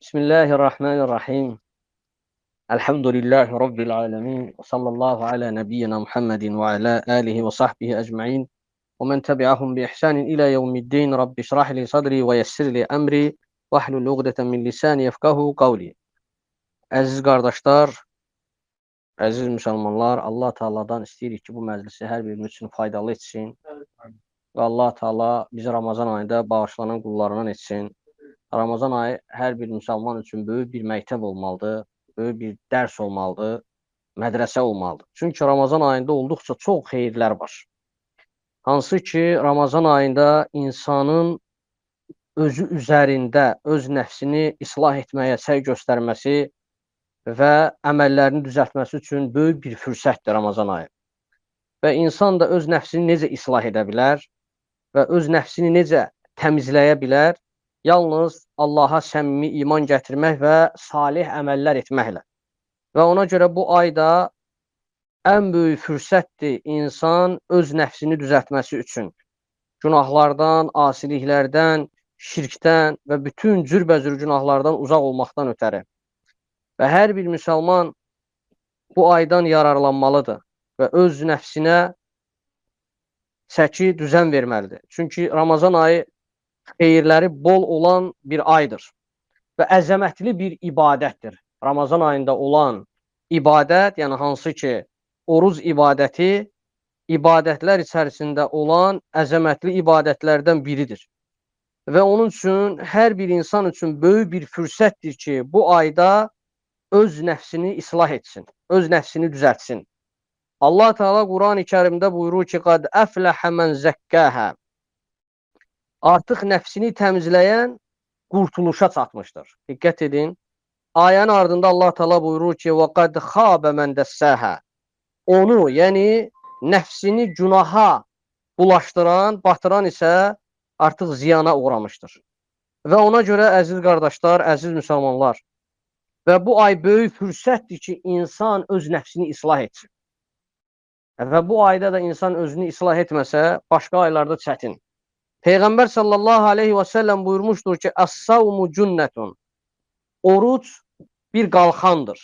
Bismillahirrahmanirrahim. Elhamdülillahi Rabbil alemin. Və sallallahu ala nəbiyyina Muhammedin və ala alihi və sahbihi ecmain. Və men təbiəhum bi ihsanin ilə yevmiddin. Rabbi şrah li sadri və yessir li əmri və ahlul uqdətən min lisani yefqahu qavli. Əziz qardaşlar, əziz müsəlmanlar, Allah Taala'dan istəyirik ki, bu məclisi hər birimiz üçün faydalı etsin. Və Allah Taala bizi Ramazan ayında bağışlanan qullarından etsin. Ramazan ayı hər bir müsəlman üçün böyük bir məktəb olmalıdır, böyük bir dərs olmalıdır, mədrəsə olmalıdır. Çünki Ramazan ayında olduqca çox xeyirlər var. Hansı ki, Ramazan ayında insanın özü üzərində öz nəfsini islah etməyə səy göstərməsi və əməllərini düzəltməsi üçün böyük bir fürsətdir Ramazan ayı. Və insan da öz nəfsini necə islah edə bilər və öz nəfsini necə təmizləyə bilər? Yalnız Allaha səmimi iman gətirmək və salih əməllər etməklə. Və ona görə bu ayda ən böyük fürsətdir insan öz nəfsini düzəltməsi üçün. Günahlardan, asiliklərdən, şirkdən və bütün cürbəcür günahlardan uzaq olmaqdan ötəri. Və hər bir müsəlman bu aydan yararlanmalıdır və öz nəfsinə səki düzən verməlidir. Çünki Ramazan ayı xeyirləri bol olan bir aydır və əzəmətli bir ibadətdir. Ramazan ayında olan ibadət, yəni hansı ki, oruz ibadəti, ibadətlər içərisində olan əzəmətli ibadətlərdən biridir. Və onun üçün hər bir insan üçün böyük bir fürsətdir ki, bu ayda öz nəfsini islah etsin, öz nəfsini düzəltsin. Allah Teala Quran-ı Kərimdə buyurur ki, "Qad əfləhə mən zəkkəhə." Artıq nəfsini təmizləyən qurtuluşa çatmışdır. Diqqət edin. Ayənin ardında Allah Teala buyurur ki: "Və qad xabə men dəssəhə." Onu, yəni nəfsini günaha bulaşdıran, batıran isə artıq ziyana uğramışdır. Və ona görə əziz qardaşlar, əziz müsəlmanlar, və bu ay böyük fürsətdir ki, insan öz nəfsini islah etsin. Və bu ayda da insan özünü islah etməsə, başqa aylarda çətin. Peyğəmbər sallallahu aleyhi və səlləm buyurmuşdur ki, Əs-savmu cünnətun. Oruc bir qalxandır.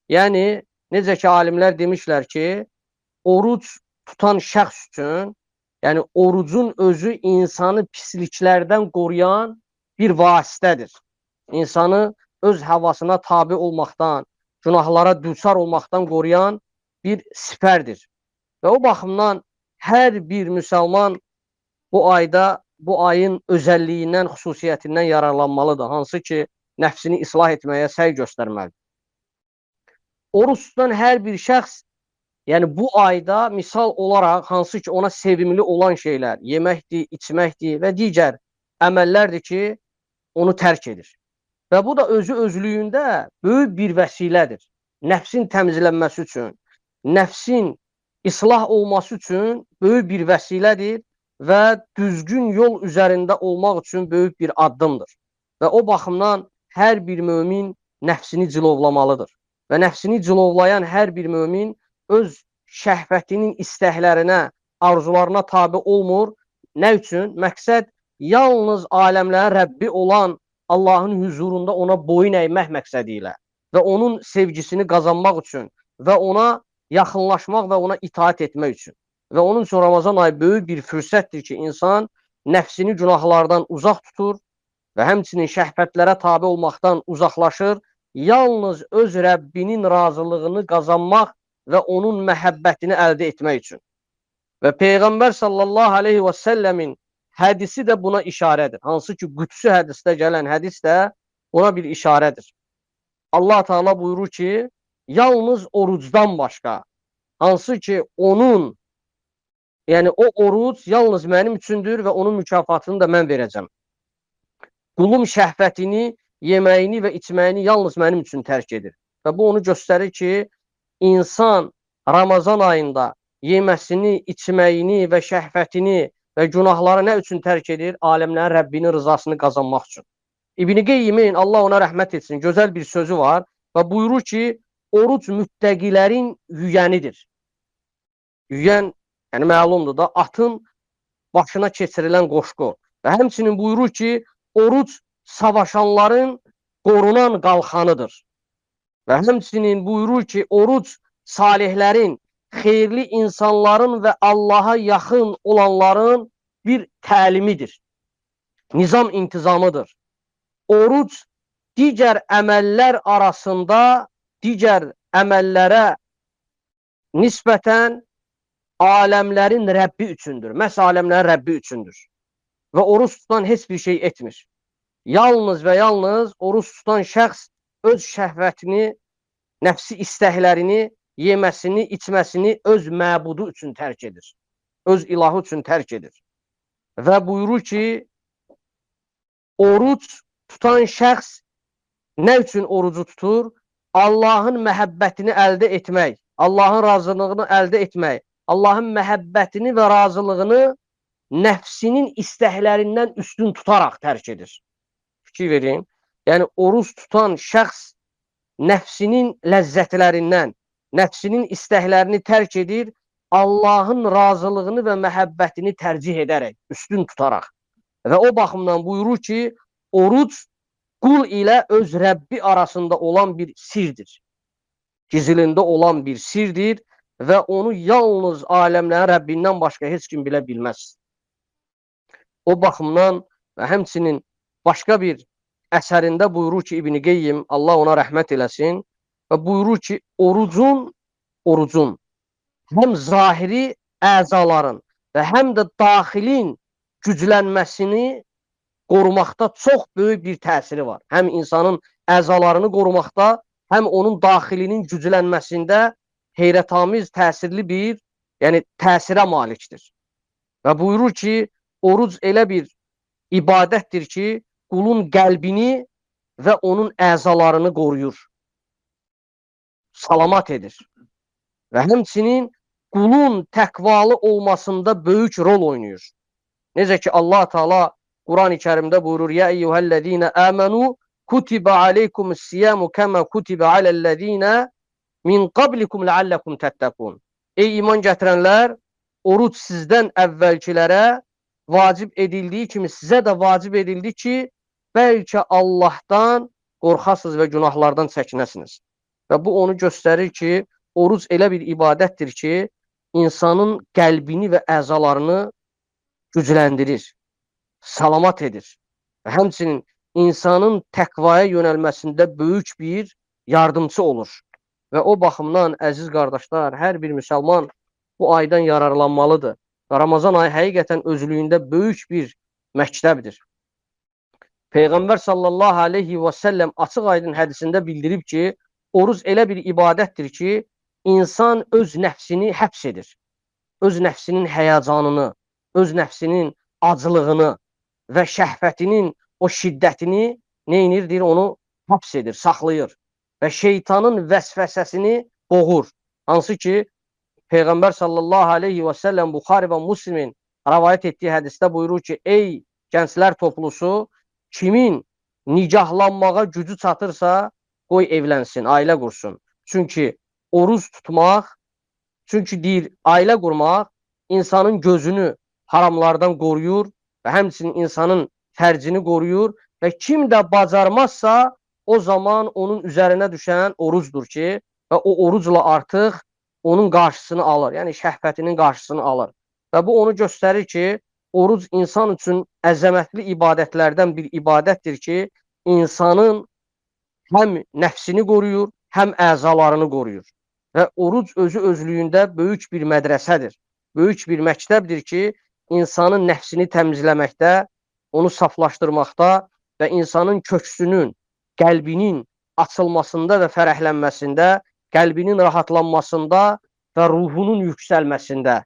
Yəni, necə ki, alimlər demişlər ki, oruc tutan şəxs üçün, yəni orucun özü insanı pisliklərdən qoruyan bir vasitədir. İnsanı öz həvasına tabi olmaqdan, günahlara düçar olmaqdan qoruyan bir sipərdir. Və o baxımdan hər bir müsəlman bu ayda, bu ayın özəlliyindən, xüsusiyyətindən yararlanmalıdır. Hansı ki, nəfsini islah etməyə səy göstərməlidir. Oruc tutan hər bir şəxs, yəni bu ayda misal olaraq, hansı ki, ona sevimli olan şeylər, yeməkdir, içməkdir və digər əməllərdir ki, onu tərk edir. Və bu da özü özlüyündə böyük bir vəsilədir. Nəfsin təmizlənməsi üçün, nəfsin islah olması üçün böyük bir vəsilədir və düzgün yol üzərində olmaq üçün böyük bir addımdır. Və o baxımdan hər bir mömin nəfsini cilovlamalıdır. Və nəfsini cilovlayan hər bir mömin öz şəhvətinin istəklərinə, arzularına tabi olmur. Nə üçün? Məqsəd yalnız aləmlərin Rəbbi olan Allahın hüzurunda ona boyun əymək məqsədi ilə və onun sevgisini qazanmaq üçün və ona yaxınlaşmaq və ona itaat etmək üçün. Və onun üçün Ramazan ayı böyük bir fürsətdir ki, insan nəfsini günahlardan uzaq tutur və həmçinin şəhvətlərə tabi olmaqdan uzaqlaşır, yalnız öz Rəbbinin razılığını qazanmaq və onun məhəbbətini əldə etmək üçün. Və Peyğəmbər sallallahu aleyhi və səlləmin hədisi də buna işarədir. Hansı ki, qüdsi hədisdə gələn hədis də buna bir işarədir. Allah Teala buyurur ki, yalnız orucdan başqa, hansı ki, onun, yəni o oruc yalnız mənim üçündür və onun mükafatını da mən verəcəm. Qulum şəhvətini, yeməyini və içməyini yalnız mənim üçün tərk edir. Və bu onu göstərir ki, insan Ramazan ayında yeməsini, içməyini və şəhvətini və günahları nə üçün tərk edir? Aləmlərin Rəbbinin rızasını qazanmaq üçün. İbn-i Qeyyimin, Allah ona rəhmət etsin, gözəl bir sözü var və buyurur ki, oruc müttəqilərin yüyənidir. Yüyən, yəni məlumdur da, atın başına keçirilən qoşqu. Və həmçinin buyurur ki, oruc savaşanların qorunan qalxanıdır. Və həmçinin buyurur ki, oruc salihlərin, xeyirli insanların və Allaha yaxın olanların bir təlimidir. Nizam intizamıdır. Oruc digər əməllər arasında, digər əməllərə nisbətən aləmlərin Rəbbi üçündür. Məhz aləmlərin Rəbbi üçündür. Və oruc tutan heç bir şey etmir. Yalnız və yalnız oruc tutan şəxs öz şəhvətini, nəfsi istəklərini, yeməsini, içməsini öz məbudu üçün tərk edir. Öz ilahı üçün tərk edir. Və buyurur ki, oruc tutan şəxs nə üçün orucu tutur? Allahın məhəbbətini əldə etmək, Allahın razılığını əldə etmək, Allahın məhəbbətini və razılığını nəfsinin istəklərindən üstün tutaraq tərk edir. Fikir verin. Yəni, oruc tutan şəxs nəfsinin ləzzətlərindən, nəfsinin istəklərini tərk edir, Allahın razılığını və məhəbbətini tərcih edərək, üstün tutaraq. Və o baxımdan buyurur ki, oruc qul ilə öz Rəbbi arasında olan bir sirdir. Gizlində olan bir sirdir və onu yalnız aləmlərin Rəbbindən başqa heç kim bilə bilməz. O baxımdan və həmçinin başqa bir əsərində buyurur ki, İbn-i Qeyyim, Allah ona rəhmət eləsin, və buyurur ki, orucun həm zahiri əzaların və həm də daxilin güclənməsini qorumaqda çox böyük bir təsiri var. Həm insanın əzalarını qorumaqda, həm onun daxilinin güclənməsində heyrətamiz təsirli bir, yəni təsirə malikdir. Və buyurur ki, oruc elə bir ibadətdir ki, qulun qəlbini və onun əzalarını qoruyur, salamat edir. Və həmçinin qulun təqvalı olmasında böyük rol oynayır. Necə ki, Allah Teala Quran-ı Kərimdə buyurur: "Ya eyyuhellezine amenu kutiba aleykumus-siyamu kema kutiba alellezine min qablikum leallekum tettekun." Ey iman gətirənlər, oruc sizdən əvvəlkilərə vacib edildiyi kimi sizə də vacib edildi ki, bəlkə Allahdan qorxasınız və günahlardan çəkinəsiniz. Və bu onu göstərir ki, oruc elə bir ibadətdir ki, insanın qəlbini və əzalarını gücləndirir, salamat edir. Və həmçinin insanın təqvaya yönəlməsində böyük bir yardımçı olur. Və o baxımdan, əziz qardaşlar, hər bir müsəlman bu aydan yararlanmalıdır. Və Ramazan ayı həqiqətən özlüyündə böyük bir məktəbdir. Peyğəmbər sallallahu aleyhi və səlləm açıq aydın hədisində bildirib ki, oruc elə bir ibadətdir ki, insan öz nəfsini həbs edir. Öz nəfsinin həyəcanını, öz nəfsinin acılığını və şəhvətinin o şiddətini neynir? Deyir, onu həbs edir, saxlayır və şeytanın vəsvəsəsini boğur. Hansı ki, Peyğəmbər sallallahu aleyhi və səlləm Buxari və Müslimin rəvayət etdiyi hədisdə buyurur ki, ey gənclər toplusu, kimin nikahlanmağa gücü çatırsa, qoy evlənsin, ailə qursun. Çünki oruc tutmaq, çünki deyir, ailə qurmaq insanın gözünü haramlardan qoruyur və həmçinin insanın fərcini qoruyur və kim də bacarmazsa, o zaman onun üzərinə düşən orucdur ki, və o orucla artıq onun qarşısını alır, yəni şəhvətinin qarşısını alır. Və bu onu göstərir ki, oruc insan üçün əzəmətli ibadətlərdən bir ibadətdir ki, insanın həm nəfsini qoruyur, həm əzalarını qoruyur. Və oruc özü özlüyündə böyük bir mədrəsədir, böyük bir məktəbdir ki, insanın nəfsini təmizləməkdə, onu saflaşdırmaqda və insanın köksünün, qəlbinin açılmasında və fərəhlənməsində, qəlbinin rahatlanmasında və ruhunun yüksəlməsində.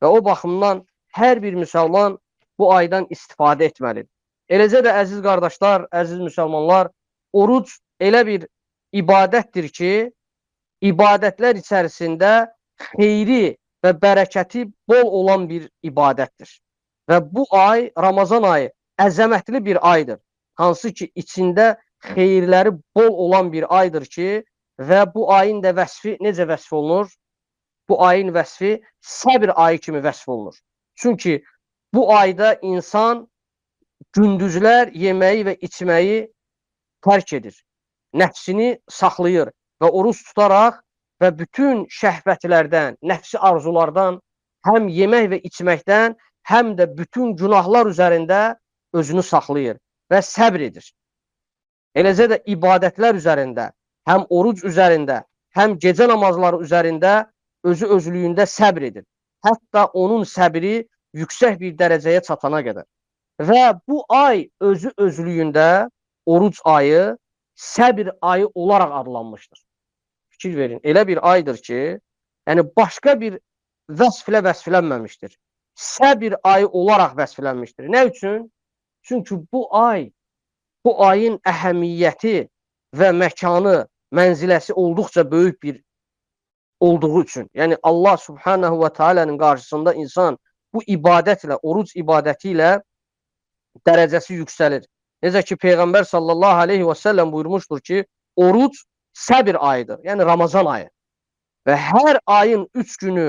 Və o baxımdan hər bir müsəlman bu aydan istifadə etməlidir. Eləcə də əziz qardaşlar, əziz müsəlmanlar, oruc elə bir ibadətdir ki, ibadətlər içərisində xeyri və bərəkəti bol olan bir ibadətdir. Və bu ay, Ramazan ayı, əzəmətli bir aydır. Hansı ki, içində xeyirləri bol olan bir aydır ki, və bu ayın da vəsfi necə vəsf olunur? Bu ayın vəsfi səbir ayı kimi vəsf olunur. Çünki bu ayda insan gündüzlər yeməyi və içməyi tərk edir. nəfsini saxlayır və oruc tutaraq və bütün şəhvətlərdən, nəfsi arzulardan, həm yemək və içməkdən, həm də bütün günahlar üzərində özünü saxlayır və səbr edir. Eləcə də ibadətlər üzərində, həm oruc üzərində, həm gecə namazları üzərində özü özlüyündə səbr edir. Hətta onun səbri yüksək bir dərəcəyə çatana qədər. Və bu ay özü özlüyündə, oruc ayı, səbir ayı olaraq adlanmışdır. Fikir verin, elə bir aydır ki, yəni başqa bir vəsflə vəsflənməmişdir. Səbir ayı olaraq vəsflənmişdir. Nə üçün? Çünki bu ay, bu ayın əhəmiyyəti və məkanı, mənziləsi olduqca böyük bir olduğu üçün. Yəni Allah Subhanahu və Taala'nın qarşısında insan bu ibadətlə, oruc ibadəti ilə dərəcəsi yüksəlir. Necə ki Peyğəmbər sallallahu aleyhi və səlləm buyurmuşdur ki, oruc səbir ayıdır. Yəni Ramazan ayı. Və hər ayın 3 günü,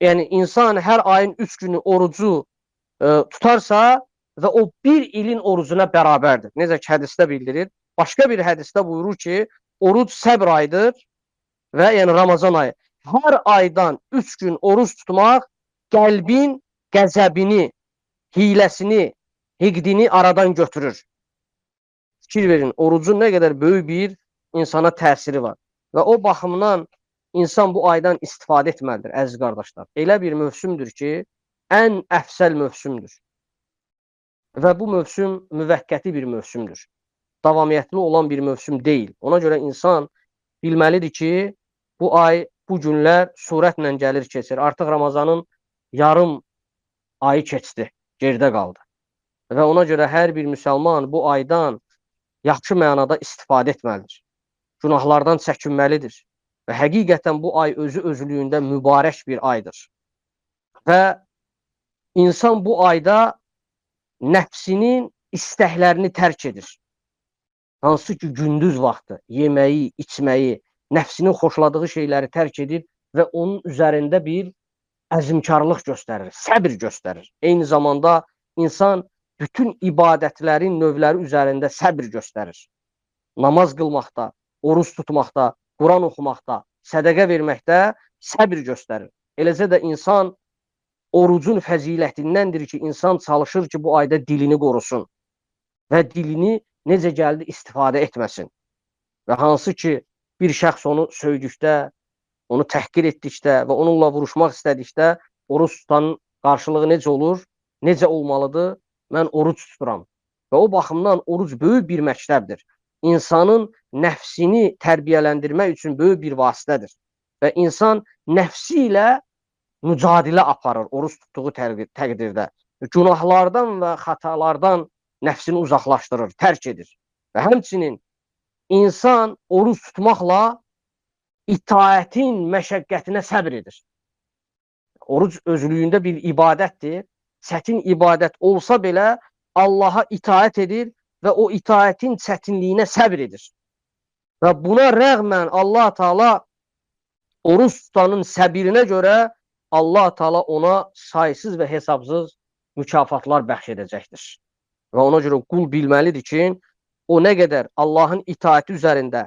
yəni insan hər ayın 3 günü orucu tutarsa və o bir ilin orucuna bərabərdir. Necə ki hədisdə bildirir. Başqa bir hədisdə buyurur ki, oruc səbr ayıdır və yəni Ramazan ayı. Hər aydan 3 gün oruc tutmaq qəlbin qəzəbini, hiləsini, hiqdini aradan götürür. Fikir verin, orucun nə qədər böyük bir insana təsiri var. Və o baxımdan insan bu aydan istifadə etməlidir, əziz qardaşlar. Elə bir mövsümdür ki, ən əfsəl mövsümdür. Və bu mövsüm müvəqqəti bir mövsümdür. Davamiyyətli olan bir mövsüm deyil. Ona görə insan bilməlidir ki, bu ay, bu günlər surətlə gəlir, keçir. Artıq Ramazanın yarım ayı keçdi, geridə qaldı. Və ona görə hər bir müsəlman bu aydan yaxşı mənada istifadə etməlidir. Günahlardan çəkinməlidir. Və həqiqətən bu ay özü özlüyündə mübarək bir aydır. Və insan bu ayda nəfsinin istəklərini tərk edir. Hansı ki gündüz vaxtı yeməyi, içməyi, nəfsinin xoşladığı şeyləri tərk edir və onun üzərində bir əzmkarlıq göstərir, səbir göstərir. Eyni zamanda insan bütün ibadətlərin növləri üzərində səbir göstərir. Namaz qılmaqda, oruc tutmaqda, Quran oxumaqda, sədəqə verməkdə səbir göstərir. Eləcə də insan orucun fəzilətindəndir ki, insan çalışır ki, bu ayda dilini qorusun və dilini necə gəldi istifadə etməsin. Və hansı ki, bir şəxs onu söydükdə, onu təhqir etdikdə və onunla vuruşmaq istədikdə oruc tutanın qarşılığı necə olur? Necə olmalıdır? Mən oruc tuturam. Və o baxımdan oruc böyük bir məktəbdir. İnsanın nəfsini tərbiyələndirmək üçün böyük bir vasitədir. Və insan nəfsi ilə mücadilə aparır oruc tutduğu təqdirdə. Günahlardan və xatalardan nəfsini uzaqlaşdırır, tərk edir. Və həmçinin insan oruc tutmaqla itaətin məşəqqətinə səbr edir. Oruc özlüyündə bir ibadətdir. Çətin ibadət olsa belə Allaha itaət edir və o itaətin çətinliyinə səbr edir. Və buna rəğmən Allah Teala oruc tutanın səbirinə görə Allah Teala ona saysız və hesabsız mükafatlar bəxş edəcəkdir. Və ona görə qul bilməlidir ki, o nə qədər Allahın itaəti üzərində,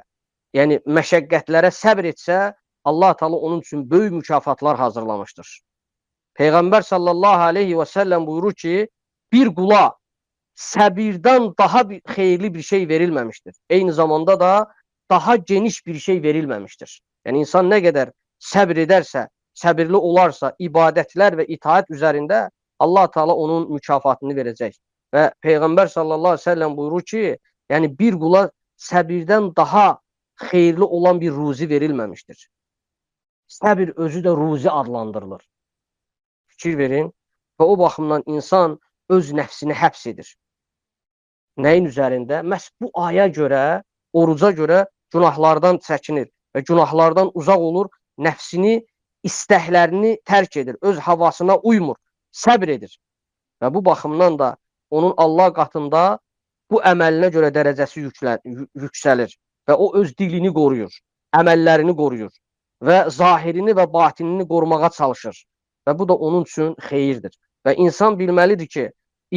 yəni məşəqqətlərə səbr etsə, Allah Teala onun üçün böyük mükafatlar hazırlamışdır. Peyğəmbər sallallahu aleyhi və səlləm buyurur ki, bir qula səbirdən daha xeyirli bir şey verilməmişdir. Eyni zamanda da daha geniş bir şey verilməmişdir. Yəni insan nə qədər səbr edərsə, səbirli olarsa, ibadətlər və itaət üzərində Allah Teala onun mükafatını verəcək. Və Peyğəmbər sallallahu aleyhi ve sellem buyurur ki, yəni bir qula səbirdən daha xeyirli olan bir ruzi verilməmişdir. Səbir özü də ruzi adlandırılır. Fikir verin və o baxımdan insan öz nəfsini həbs edir. Nəyin üzərində? Məhz bu aya görə, oruca görə günahlardan çəkinir və günahlardan uzaq olur, nəfsini, istəklərini tərk edir, öz havasına uymur, səbr edir. Və bu baxımdan da onun Allah qatında bu əməlinə görə dərəcəsi yüksəlir və o öz dilini qoruyur, əməllərini qoruyur və zahirini və batinini qorumağa çalışır. Və bu da onun üçün xeyirdir. Və insan bilməlidir ki,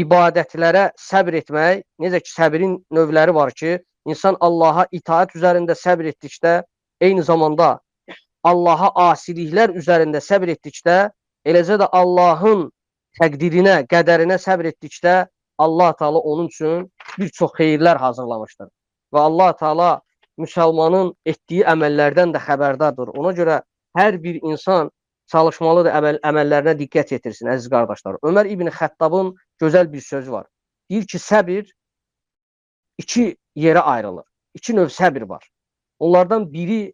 ibadətlərə səbr etmək, necə ki, səbrin növləri var ki, İnsan Allaha itaat üzərində səbr etdikdə, eyni zamanda Allaha asiliklər üzərində səbr etdikdə, eləcə də Allahın təqdirinə, qədərinə səbr etdikdə Allah Teala onun üçün bir çox xeyirlər hazırlamışdır. Və Allah Teala müsəlmanın etdiyi əməllərdən də xəbərdardır. Ona görə hər bir insan çalışmalıdır, əməllərinə diqqət yetirsin, əziz qardaşlar. Ömər İbn Xəttabın gözəl bir sözü var. Deyir ki, səbir iki yerə ayrılır. İki növ səbir var. Onlardan biri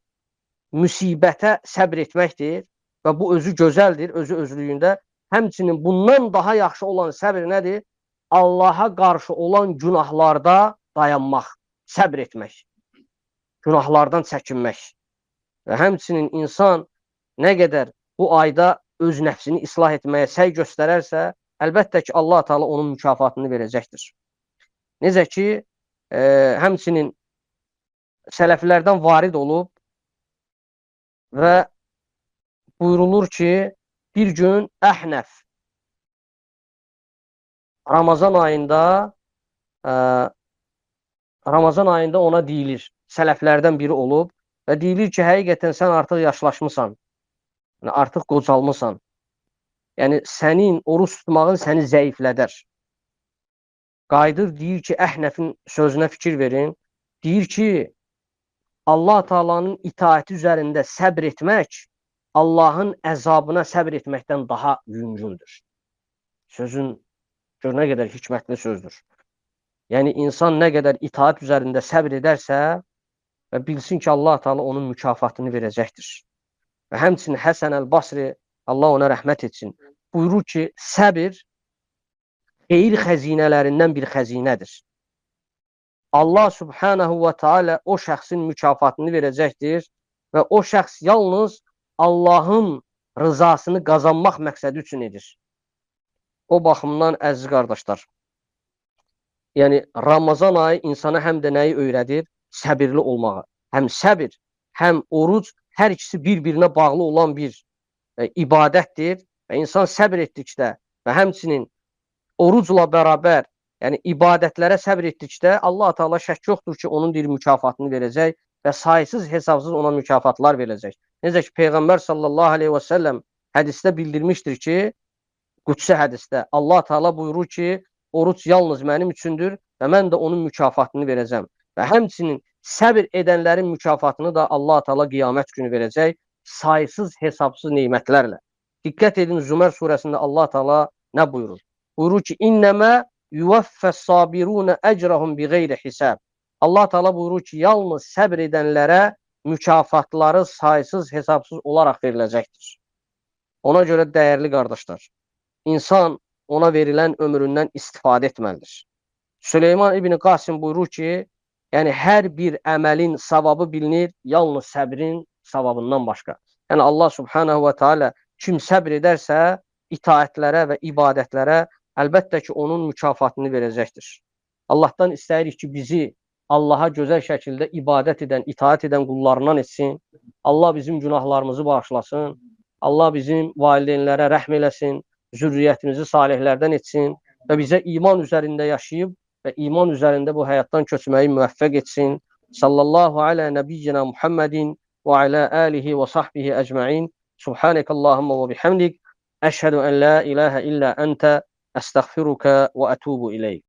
müsibətə səbr etməkdir və bu özü gözəldir, özü özlüyündə. Həmçinin bundan daha yaxşı olan səbir nədir? Allaha qarşı olan günahlarda dayanmaq, səbr etmək, günahlardan çəkinmək. Və həmçinin insan nə qədər bu ayda öz nəfsini islah etməyə səy göstərərsə, əlbəttə ki, Allah Teala onun mükafatını verəcəkdir. Necə ki, həmçinin sələflərdən varid olub və buyurulur ki, bir gün Əhnəf Ramazan ayında ona deyilir, sələflərdən biri olub və deyilir ki, həqiqətən sən artıq yaşlaşmısan, yəni artıq qocalmısan. Yəni sənin oruc tutmağın səni zəiflədər. Qayıdır, deyir ki, Əhnəfin sözünə fikir verin. Deyir ki, Allah Taala'nın itaəti üzərində səbr etmək Allahın əzabına səbr etməkdən daha yüngüldür. Sözün gör nə qədər hikmətli sözdür. Yəni insan nə qədər itaat üzərində səbr edərsə və bilsin ki, Allah Teala onun mükafatını verəcəkdir. Və həmçinin Həsən əl-Basri, Allah ona rəhmət etsin, buyurur ki, səbir xeyir xəzinələrindən bir xəzinədir. Allah Subhanahu və Teala o şəxsin mükafatını verəcəkdir və o şəxs yalnız Allahın rızasını qazanmaq məqsədi üçün edir. O baxımdan, əziz qardaşlar, yəni Ramazan ayı insana həm də nəyi öyrədir? Səbirli olmağı. Həm səbir, həm oruc, hər ikisi bir-birinə bağlı olan bir ibadətdir. Və insan səbr etdikdə və həmçinin orucla bərabər, yəni ibadətlərə səbr etdikdə Allah Teala şək yoxdur ki, onun bir mükafatını verəcək və saysız hesabsız ona mükafatlar verəcək. Necə ki, Peyğəmbər sallallahu aleyhi və səlləm hədisdə bildirmişdir ki, qüdsi hədisdə Allah Teala buyurur ki, oruc yalnız mənim üçündür və mən də onun mükafatını verəcəm. Və həmçinin səbr edənlərin mükafatını da Allah Teala qiyamət günü verəcək, saysız hesabsız nemətlərlə. Diqqət edin, Zümer surəsində Allah Teala nə buyurur? Buyurur ki, İnnəmə yuvaffəs-sabirunə əcrahum biğeyri hisab. Allah Teala buyurur ki, yalnız səbr edənlərə mükafatları saysız hesabsız olaraq veriləcəkdir. Ona görə dəyərli qardaşlar, insan ona verilən ömründən istifadə etməlidir. Süleyman İbni Qasim buyurur ki, yəni hər bir əməlin savabı bilinir, yalnız səbrin savabından başqa. Yəni Allah Subhanahu və Teala kim səbr edərsə, itaətlərə və ibadətlərə əlbəttə ki, onun mükafatını verəcəkdir. Allahdan istəyirik ki, bizi Allaha gözəl şəkildə ibadət edən, itaət edən qullarından etsin. Allah bizim günahlarımızı bağışlasın. Allah bizim valideynlərə rəhm eləsin, zürriyyətimizi salihlərdən etsin və bizə iman üzərində yaşayıb və iman üzərində bu həyatdan köçməyi müvəffəq etsin. Sallallahu alə nəbiyyina Muhammedin və alə alihi və sahbihi əcməin. Subhanəkallahumma və bihamdik. Əşhədu ən la ilahə illə əntə əstəğfiruka və ətubu ileyk.